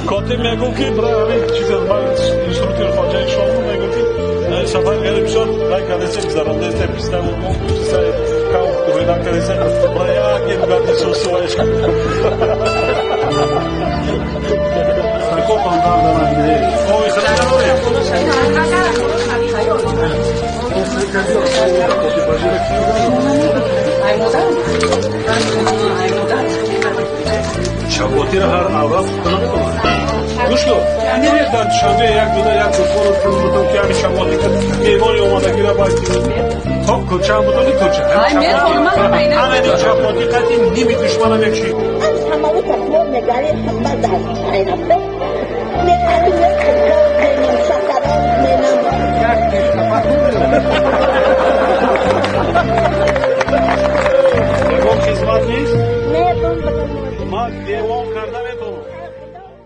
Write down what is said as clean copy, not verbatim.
Котиб мегуфт, ки бира, ҳамин чиз, ман инструктор хоҷаи шому мегуфт, ки сафар карда, бисёр рай кардесе, гузарондаесе, писта кам рӯйдан кардесе, бира, як гугарди сусуаш. Саркотон дарда нагире. Ови хеле надорем. Чапотиро ҳар аврат наметавонад. Гӯш кун, дар Душанбе як дуда як дукону пул бутон, ки ҳами чапоти меҳмони омадагира байти. Хоб, кулчаам бутони, кулча. Ҳамани чапоти қати ними душмана мекушӣ. Ягон хизмат нест? Ман девон карда.